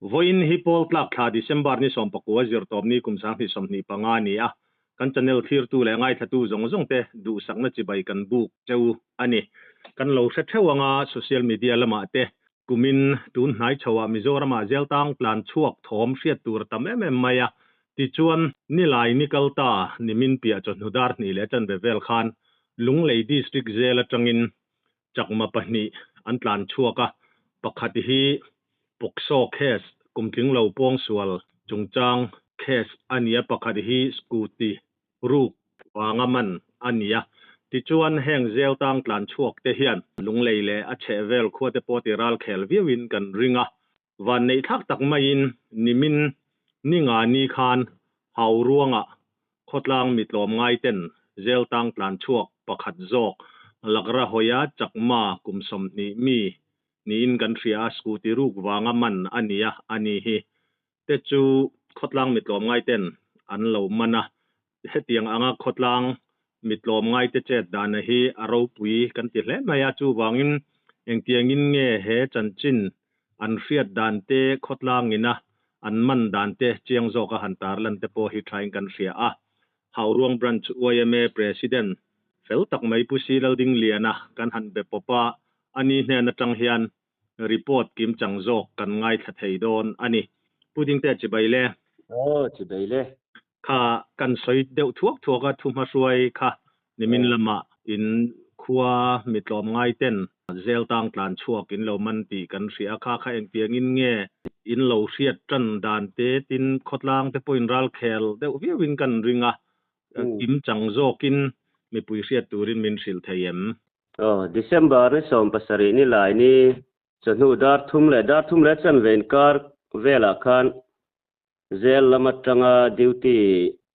Vawiin hi pawl tlak thla December ni 19 zirtawpni kum 2025 a ni a, kan channel thlirtu leh ngaithlatu zawng zawng te duhsakna chibai kan buk cheu a ni. Kan lo hre theuh anga social media lamah te kumin tun hnai chhoah Mizoramah Zeltang tlan chhuak thawm hriat tur a tam em em mai a, tichuan nilai ni kal ta nimin piah chawhnu dar hnih leh chanve vel khan Lunglei District zel atangin Chakma pahnih an tlan chhuak a, pakhat hi POCSO case kumtling lo pawngsual chungchang case a ni a, pakhat hi scooty ruk vanga man a ni a. Tichuan heng zel tang tlan chhuak te hian Lunglei leh a chhehvel khua te pawh ti ral khel viauin kan ring a. Vanneih thlak tak maiin nimin ni nga ni khan Hauruangah khawtlang mi tlawmngai ten zel tang tlan chhuak pakhat zawk Lakra hawia Chakma kum 20 mi niin kan hria a, scooty ruk vanga man a ni a, a ni hi te chu khawtlang mi tlawmngai ten an lo man a. Hetiang anga khawtlang mi tlawmngai te chet dana hi a ropui kan ti hle mai a, chuvangin engtiangin nge he chanchin an hriat dan te khawtlangina an man dan te chiang zawka han tarlan te pawh hi thain kan hria a. Hauruang Branch yma President fel tak mai Pu Si Laldingliana kan han be pawp a, ani hnen atang hian report kim chang zawk kan ngaithla thei dawn a ni. Pu Dingte chibai le. Aw, chibai le. Kha kan sawi deuh thuak thuak a, thu hmahruai kha nimin lamah in khua mi tlawmngai ten zel tang tlan chhuak in lo man tih kan hria a, kha kha engtiangin nge in lo hriat tan dan te tin khawtlang te pawhin ralkhel deuh viauin kan ring a, kim chang zawkin mipui hriat turin min hrilh thei em? Aw, December ni 17 ni lai ni chawhnu dar thum leh dar thum leh chanve inkar velah khan Zel lam atanga duty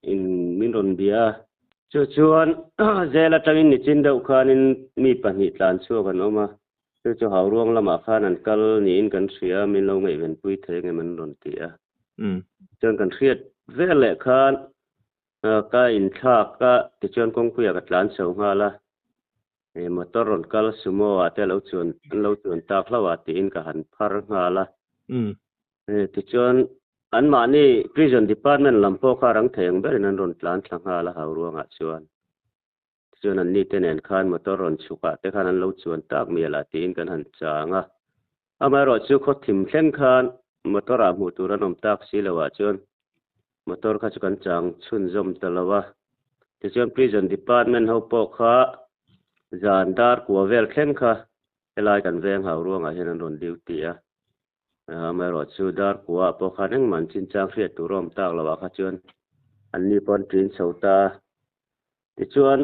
in min rawn bia a. Chu chuan zel atangin nichin deuh khanin mi pahnih tlan chhuak an awm a, chu chu Hauruang lamah khan an kal niin kan hria, min lo ngaihvenpui thei ngem an rawn ti a. Chuan kan hriat vel leh khan ka inthlak a, tichuan kawngpuiah ka tlan chho nghal a, motor rawn kal sumo ah te lo chuan an lo chuan tak hlauh a tiin ka han phar nghal a. Tichuan anmahni prison department lam pawh kha rang thei ang berin an rawn tlan thla nghal a Hauruangah chuan. Tichuan anni te nen khan motor rawn chhukah te khan an lo chuan tak mial a tiin kan han chang a. Amaherawh chu khaw thim thleng khan motor ah hmuh tur an awm tak si lo ah chuan motor kha chu kan chang chhunzawm ta lo a. Tichuan prison department ho pawh kha zan dar kua vel thleng kha helai kan veng Hauruangah hian an rawn duty a. Amaherawh chu dar kua ah pawh khan engmah an chinchang hriat tur a awm tak lo ah kha chuan anni pawh an ṭin chho ta a. Tichuan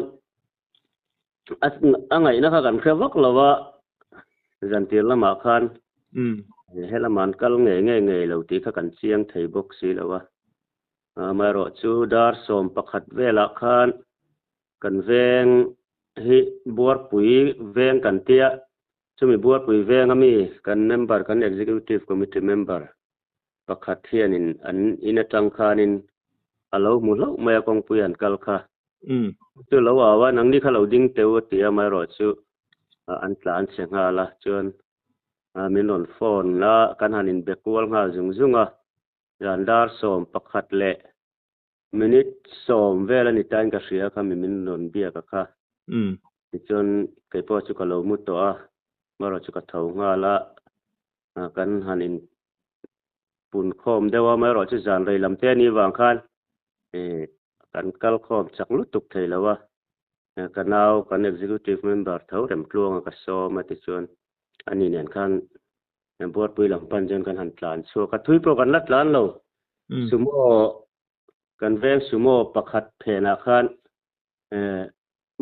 a ngaihna kha kan hre vak lo a, zantir lamah khan he lamah an kal ngei ngei ngei lo tih kha kan chiang thei bawk si lo a. Amaherawh chu dar 11 velah khan kan veng hi Buarpui veng kan tia, chumi Buarpui veng ami kan member kan Executive Committee member pakhat hianin an in atang khanin a lo hmu hlauh mai a kawngpui an kal kha. Chu lo au a, nangni kha lo ding teu a ti a, amaherawh chu an tlan chhe nghal a, chuan min rawn phone a, kan han inbe kual nghal zung zung a, zan dar 11 leh minute 10 vel a ni tain ka hria kha mi min rawn biak a kha. Tichuan keipawh chu ka lo mu tawh a, amaherawh chu ka tho nghal a, kan han in pun khawm deuh a, amaherawh chu zan rei lam te a nih vang khan kan kal khawm chak lutuk thei lo a, ka nau kan executive member tho rem tluanga ka sawm a tichuan ani nen khan Buarpui lam pan chuan kan han tlan chhuak a, thui pawh kan la tlan lo, sumo kan veng sumo pakhat phenah khan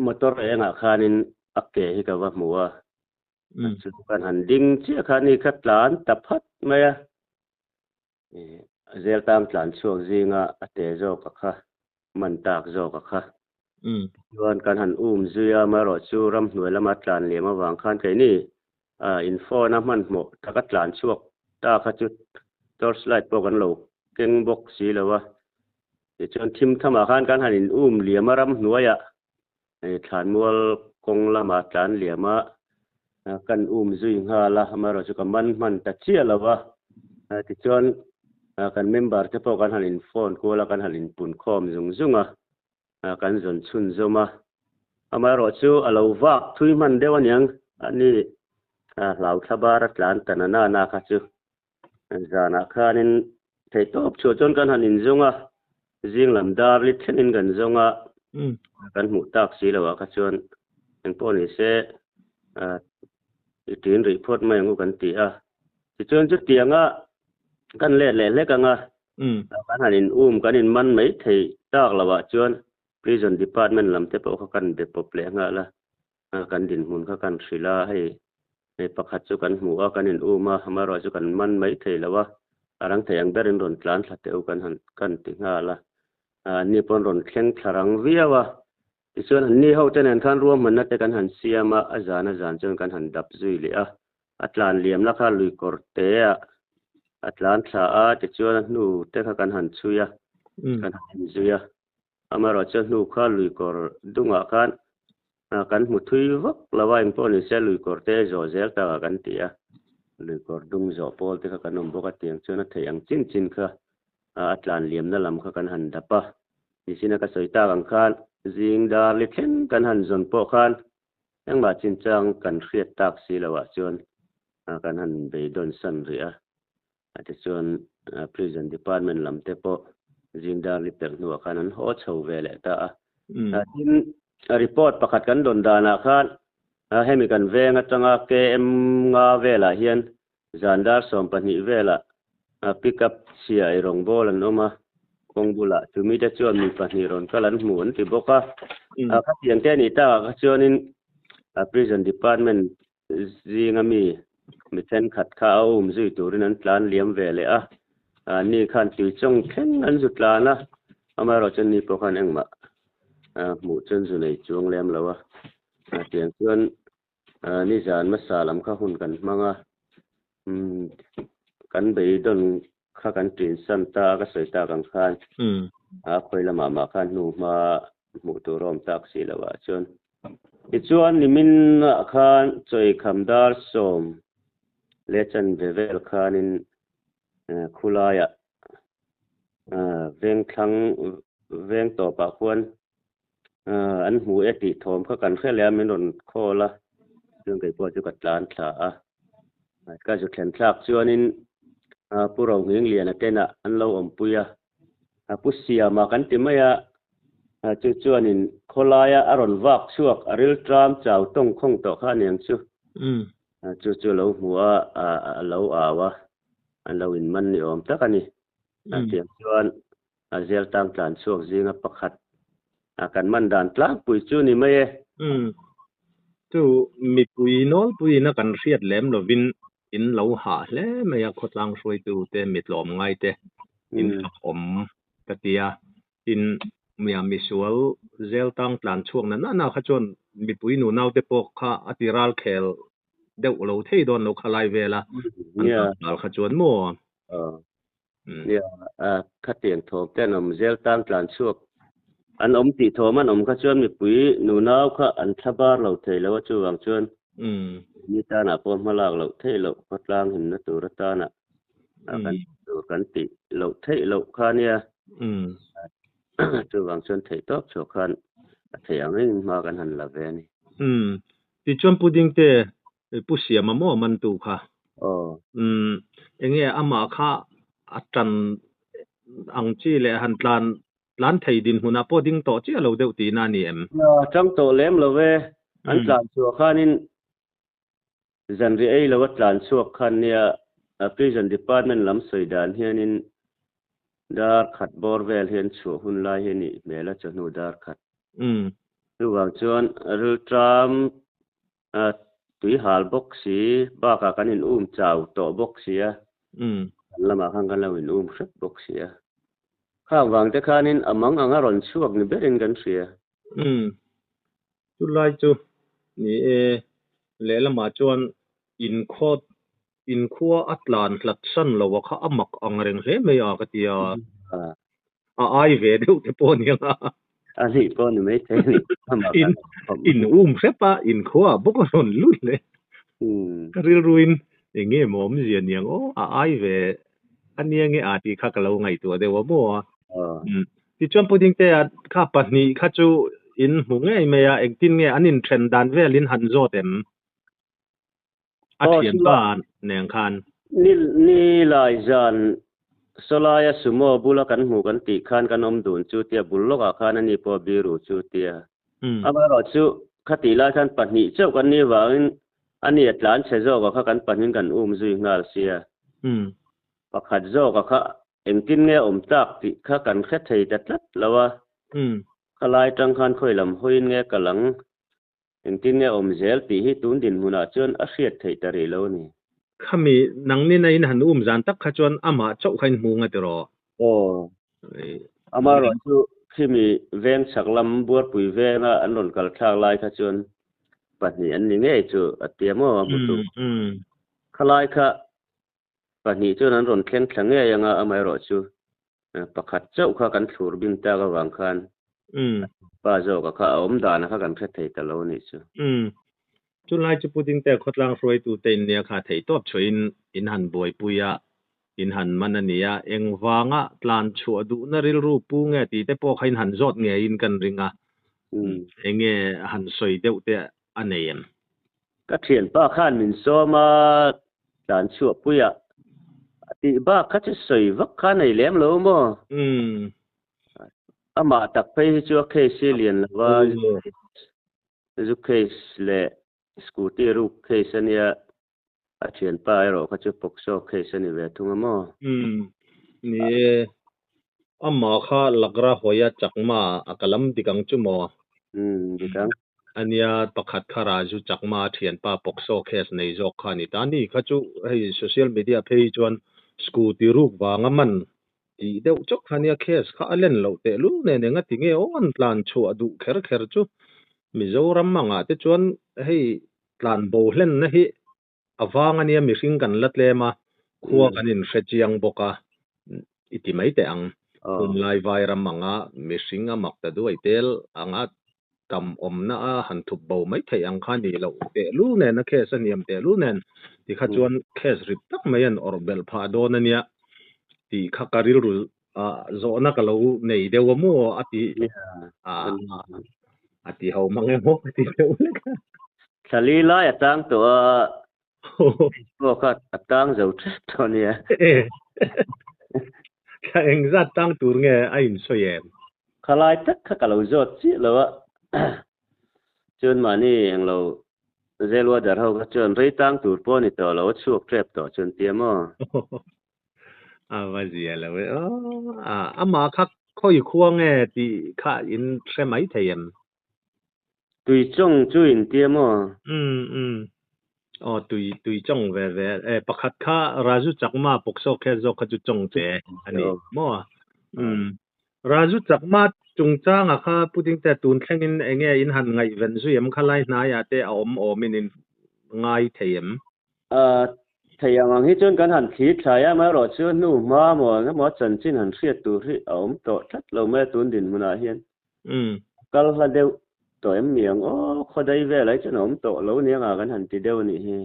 motor engah khanin a ke hi ka va hmu a, chu kan han ding chiah khan ni kha tlan ta phat mai a, zel tang tlan chhuak zinga a te zawk a kha man tak zawk a kha. Chuan kan han um zui a, amaherawh chu ramhnuai lama tlan liam avang khan keini in phone a hmanhmawh taka tlan chhuak ta kha chu torchlight pawh kan lo keng bawk si lo a. Tichuan thim thamah khan kan han in um liam a ramhnuaiah thlanmual kawng lama tlan liam a kan um zui nghal a, amaherawh chu ka man hman ta chiah lo a. Tichuan kan member te pawh kan han in phone kual a, kan han in pun khawm zung zung a, kan zawn chhunzawm a. Amaherawhchu a lo vak thui hman deuh aniang ani hlau thla bar a tlan ta na na kha chu zanah khanin theihtawp chhuah chuan kan han inzawng a, zing lam dar li thlengin kan zawng a, kan hmuh tak si loh ah kha chuan engpawh ni se i tin rih phawt mai ang u kan ti a. Tichuan chutianga kan let leh hlek ang a, kan han in um kan in man mai thei tak loh ah chuan prison department lam te pawh kha kan be pawp leh nghal a, kan dinhmun kha kan hrilh a, hei hei pakhat chu kan hmu a, kan in um a, amaherawh chu kan man mai thei lo a, a rang thei ang berin rawn tlan thla teh u kan han kan ti nghal a, anni pawh an rawn thleng thla rang viau a, tichuan anni ho te nen khan ruahmanna te kan han siam a, a zan a zan chuan kan han dap zui leh a, a tlan liamna kha lui kawr te ah a tlan thla a, tichuan a hnu te kha kan han chhui a, kan han inzui a. Amaherawhchu hnu kha lui kawr dungah khan kan hmu thui vak lo a, engpawh ni se lui kawr te zawh zel takah kan ti a, lui kawr dung zawh pawl te kha kan awm bawk a, tiang chuan a theih ang chin chin kha a tlan liamna lam kha kan han dap a, nichina ka sawi tak ang khan zing dar li thleng kan han zawn pawh khan engmah chinchang kan hriat tak si loah chuan kan han beidawn san rih a. Tichuan Prison Department lam te pawh zingdar li pelh hnuah khan an haw chho ve leh ta a. Tin, report pakhat kan dawn danah khan hemi kan veng atanga KM nga velah hian zan dar 20 velah pickup chhia ei rawngbawl an awm a, kawng bulah chumi te chuan mi pahnih rawn kal an hmu an ti bawk a. Khatiang te a nih takah kha chuanin Prison Department Zinga mi mi thenkhat kha a um zui turin an tlan liam ve leh a, ni khan tui chawng thleng an zu tlan a, amaherawh chuan ni pawh khan engmah hmuh chuan zu nei chuang lem lo a, tiang chuan nizan hmasa lam kha hun kan hmang a, kan beidawn kha kan ṭin san ta a, ka sawi tak ang khan a khawi lamah mah khan hnu hma hmuh tur a awm tak si lo ah chuan. Tichuan nimin ah khan chawikham dar 10 leh chanve vel khanin khulaiah vengthlang veng tawpah khuan an hmu e tih thawm kha kan hre leh a, min rawn call a, chuan kei pawh chu ka tlan thla a. Ka zu thlen thlak chuanin Pu Rohmingliana tenah an lo awmpui a, Pu Siama kan ti mai a, chu chuanin khawlaia a rawn vak chhuak a rilṭam chau tawng khawng tawh kha aniang chu. Chu chu a lo hmu a, a lo au a, an lo inman ni awm tak a ni. Tiang chuan a zel tang tlan chhuak zinga pakhat kan man dan tlangpui chu ni mai e. Chu mipui nawlpuiin a kan hriat lem lovin in lo hah hle mai a, khawtlang hruaitute mi tlawmngaite in fak awm ka ti a. Tin, mia misual zel tang tlan chhuak na na kha chuan mipui nunaute pawh kha a ti ral khel deuh lo thei dawn lo kha lai vel a, an tlan dal kha chuan maw? Nia, khatiang thawm te an awm zel tang tlan chhuak an awm tih thawm an awm kha chuan mipui nunau kha an thla bar lo thei lo a, chuvang chuan ni tanah pawh hma lak loh theih loh khawtlang himna tur atana kan tur kan tih loh theih loh kha nia, chuvang chuan theih tawp chhuah khan a theih ang engin hma kan han la ve a ni. Tichuan Puding te Pu Siama maw mantu kha? Aw. Umm, enge amah kha a tan ang chi leh han tlan tlan thei dinhmunah pawh ding tawh chiah lo deuh tihna a ni em? A tang tawh lem lo e. An tlan chhuah khanin zanriah ei lo a tlan chhuak khan nia Prison Department lam sawi dan hianin dar khat bawr vel hian chhuah hun lai hi a nih hmel a chawhnu dar khat. Chuvang chuan rilṭam Tui hal bawk si, bakah kan in um chau tawh bawk si a, kan lamah khan kan lo in um hrep bawk si a. Khang vang te khanin a mang anga rawn chhuak ni berin kan hria. Umm, chulai chu ni e, lehlamah chuan inkhua inkhua a tlan hlat san lo a kha a mak ang reng hle mai a ka ti a, a ai ve deuh te pawh aniang a. A nih pawh ni mai thei a ni. In in um hrep a, inkhua bawk a rawn lut leh. Ka rilruin eng nge maw awmzia niang aw, a ai ve. Ania nge a tih kha ka lo ngaihtuah deuh a maw a. Tichuan Pu Dingtea kha pahnih kha chu in hmu ngei mai a, engtin nge an inthen dan vel in han zawt em? A thianpa nen khan. Ni lai zan sawlaia sumo bula kan hmu kan tih khan kan awm dun chu tia bul lawkah khan ani pawh biru chu tia. Amaherawhchu khatih lai khan pahnih chauh kan nih vangin ani a tlan chhe zawkah kha kan pahnihin kan um zui nghal sia. Pakhat zawkah kha engtin nge a awm tak tih kha kan hre thei ta tlat lo a. Khalai tang khan khawi lam hawiin nge ka lang Engtin nge awm zel tih hi tun dinhmunah chuan a hriat theih ta rih lo a ni. Khami nangnin a in han um zan tak kha chuan amah chauh kha in hmu nga tiraw? Aw. Amaherawh chu khimi veng chhak lam Buarpui venga an rawn kal thlak lai kha chuan pahnih an ni ngei chu a tia maw a hmutu. Khalai kha pahnih chuan an rawn thleng thla ngei anga amaherawh chu pakhat chauh kha kan thlur bing tak avang khan pa zawka kha a awm dana kha kan hre thei ta lo a nih chu. Chulai chu Pudingte khawtlang hruaitute in nia kha theihtawp chhuahin in han buaipui a, in han man a ni a, engvanga tlan chhuah duhna rilru pu nge tih te pawh kha in han zawt ngeiin kan ring a, enge han sawi deuh te a nei em? Ka thianpa khan min sawm a, tlan chhuah puia a tih bak kha chu sawi vak kha a nei lem lo maw? Amah tak phei hi chu a case hi lian lo va, zu case leh scooty ruk case a nia, a thianpa erawh kha chu POCSO case a ni ve thung a maw? Ni e, amah kha Lagra hawia chakma a ka lam dik ang chu maw? Dik ang. A nia, pakhat kha Raju Chakma thianpa POCSO case nei zawk kha a ni ta. Ni kha chu hei social media phei hi chuan scooty ruk vanga man tih deuh chawk kha nia case kha a len loh tehlul nen eng a ti nge aw an tlan chhuah duh kher kher chu Mizoram angah te chuan hei tlan bo hlenna hi A vang a nia mihring kan la tlem a, khua kan inhre chiang bawk a, i ti mai teh ang. Hunlai vairam anga mihring a mak ta duai tel anga tam awmna a han thup bo mai theih ang kha ni loh tehlul nen a case a hniam tehlul nen tikha chuan case rip tak mai an awrh belh phah dawn a nia tih kha ka rilru zawhna ka lo nei deuh a maw a ti a ti ho mang emaw ka ti deuh lek a. Thla li lai a tang tawh a, pawh kha a tang zo tep tawh a nia. Thla engzat tang tur nge a insawi em? Khalai tak kha ka lo zawt chiah lo a, chuan mahni englo Zelua dar ho kha chuan rei tang tur pawh a ni tawh lo, a chhuak tep tawh chuan tia maw? A va zia lo e aw. Amah kha khawi khua nge tih kha in hre mai thei em? Tuichawng chu in tia maw? Umm umm. Aw tui tuichawng ve ve e pakhat kha Raju Chakma POCSO case zawk kha chu chawng che a ni maw? Umm. Raju Chakma chungchanga kha Pu Dingte tun thlengin enge in han ngaihven zui em? Khalai hnaiah te a awm awmin in ngai thei em? Thei ang ang hi chuan kan han thlir thlai a, amaherawh chu hnu hma maw eng emaw chanchin han hriat tur hi a awm tawh tlat lo mai a tun dinhmunah hian. Kal hla deuh tawh em ni ang aw, khawdai velah hi chuan a awm tawh lo nia kan han ti deuh a nih hi.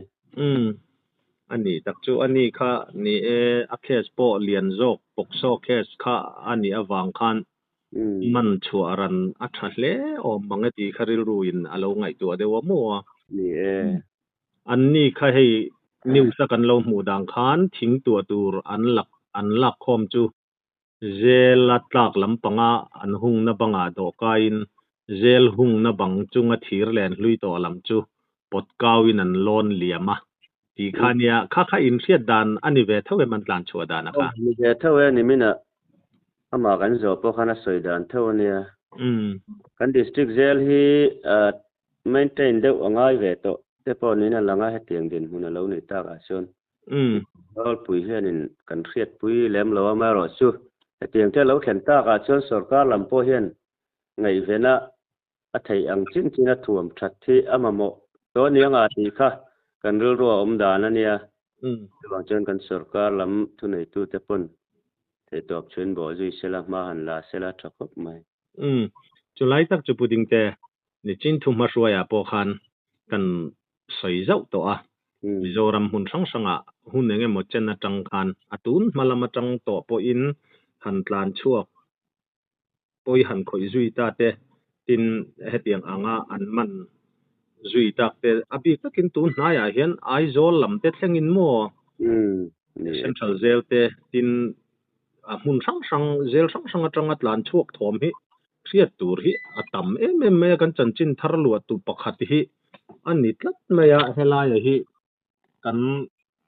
A ni tak chu a ni kha ni e, a case pawh lian zawk POCSO case kha a nih avang khan man chhuah ran a tha hle awm mang e tih kha rilru in a lo ngaihtuah deuh a maw a. Ni e. Anni kha hei news a kan lo hmuh dan khan thing tuah tur an lak an lak khawm chu Zel a tlak lampanga an hungna bangah dawhkaiin zel hungna bang chunga thir len hlui tawh lam chu pawt kauin an lawn liam a tih kha nia, kha kha inhriat dan a ni ve tho em an tlan chhuah dan a kha? Aw, ni ve tho e, niminah amah kan zawh pawh khan a sawi dan tho a nia. Kan district zel hi maintain deuh a ngai ve tawh te pawh niin a lang a, hetiang dinhmun a lo nih takah chuan. Rawlpui hianin kan hriatpui lem lo a, amaherawh chu hetiang te a lo thlen takah chuan sorkar lam pawh hian ngaihvena a theih ang chin chin a thuam that hi a mamawh tawh ania nga tih kha kan rilru a awm dan a nia. Chuvang chuan kan sorkar lam thuneitute pawn theihtawp chhuin bawh zui sela hma han la sela tha khawp mai. Chulai tak chu Pu Dingte, nichin thu hmahruaiah pawh khan kan sawi zauh tawh a. Mizoram hmun hrang hrangah hun eng emaw chen atang khan a tun hma lam atang tawh pawhin han tlan chhuak pawi han khawih zui ta te, tin hetiang anga an man zui tak te, a bik takin tun hnaiah hian Aizawl lam te thlengin maw Central zel te, tin a hmun hrang hrang zel hrang hrang atanga tlan chhuak thawm hi hriat tur hi a tam em em mai a, kan chanchin thar luah tu pakhat hi a ni tlat mai a, helaia hi kan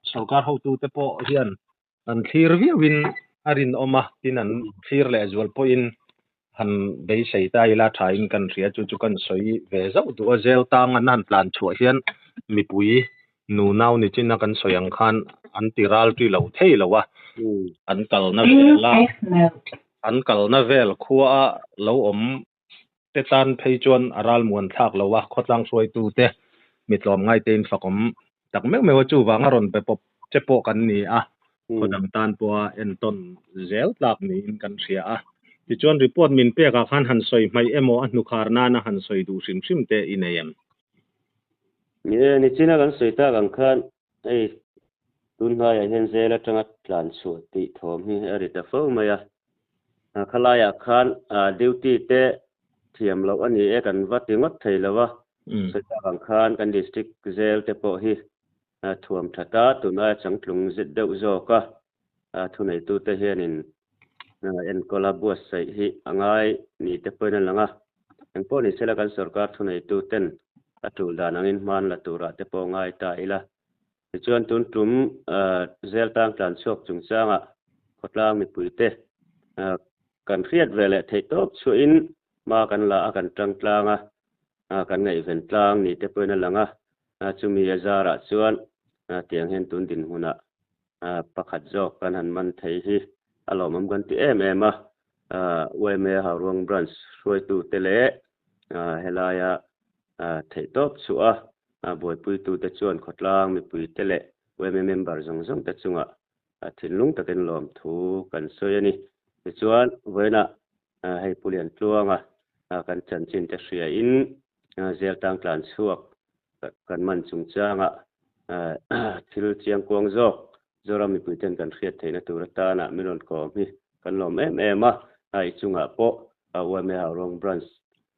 sorkar hotute pawh hian an thlir viauin a rinawm a, tin an thlir leh zual pawhin han beisei ta ila thain kan hria chu chu kan sawi ve zauh duh a, zel tang an han tlan chhuah hian mipui nunau ni chin a kan sawi ang khan an ti ral ṭi lo thei lo a, an kalna vel a an kalna vel khua a lo awm te tan phei chuan a ral muan thlak lo a, khawtlang hruaitu te mi tlawmngai te in fakawm tak meuh meuh a, chuvang a rawn pe pawp che pawh kan ni a, khaw dang tan pawha entawn zel tlak niin kan hria a. Tichuan report min pek ah khan han sawi hmaih emaw a hnukhar nana han sawi duh hrim hrim te i nei em? Ni e, nichina kan sawi tak ang khan hei tun hnaiah hian zel atanga tlan chhuah tih thawm hi a ri ta fo mai a. Khalaiah khan duty te thiam loh a ni e kan va ti ngawt thei lo a, sawi tak ang khan kan district zel te pawh hi thuam that a, tun aia changtlung zet deuh zawk a, thuneitute hianin enkawl a buatsaih hi a ngai ni te pawhin a lang a. Engpawh ni sela kan sorkar thuneituten a tul dan angin hman la turah te pawh ngai ta ila. Tichuan tun tum zel tang tlan chhuak chungchangah khawtlang mipuite kan hriat ve leh theih tawp chhuahin hma kan la a, kan tang tlang a, kan ngaihven tlang ni te pawhin a lang a. Chumi a zarah chuan tiang hian tun dinhmunah pakhat zawk kan han man thei hi a lawmawm kan ti em em a. Yma Hauruang Branch hruaitute leh helaia theihtawp chhuah a buaipuitute chuan khawtlang mipuite leh yma member zawng zawng te chungah thinlung takin lawmthu kan sawi a ni. Tichuan, vawiinah hei Pu Liantluanga kan chanchin te hriain Zeltang tlan chhuak kan man chungchangah thil chiangkuang zawk Zoram mipuiten kan hriat theihna tur atana min rawn kawm hi kan lawm em em a, i chungah pawh yma Hauruang Branch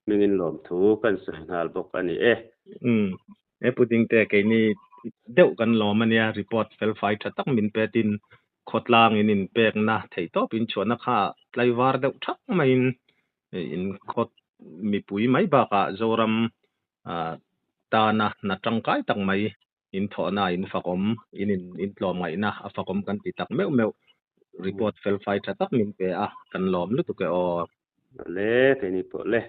hmingin lawmthu kan sawi nghal bawk a ni e. Umm he pudding te keini deuh kan lawm a nia, report fel fai tha tak min petin khawtlang in inpekna theihtawp in chhuahna kha tlaivar deuh thak maiin in khawt mipui mai bakah Zoram tana hna tangkai tak mai in thawhna in fakawm in in tlawmngaihna a fakawm kan ti tak meuh meuh report fel fai tha tak min pe a kan lawm lutuk e aw. Le keini pawh le.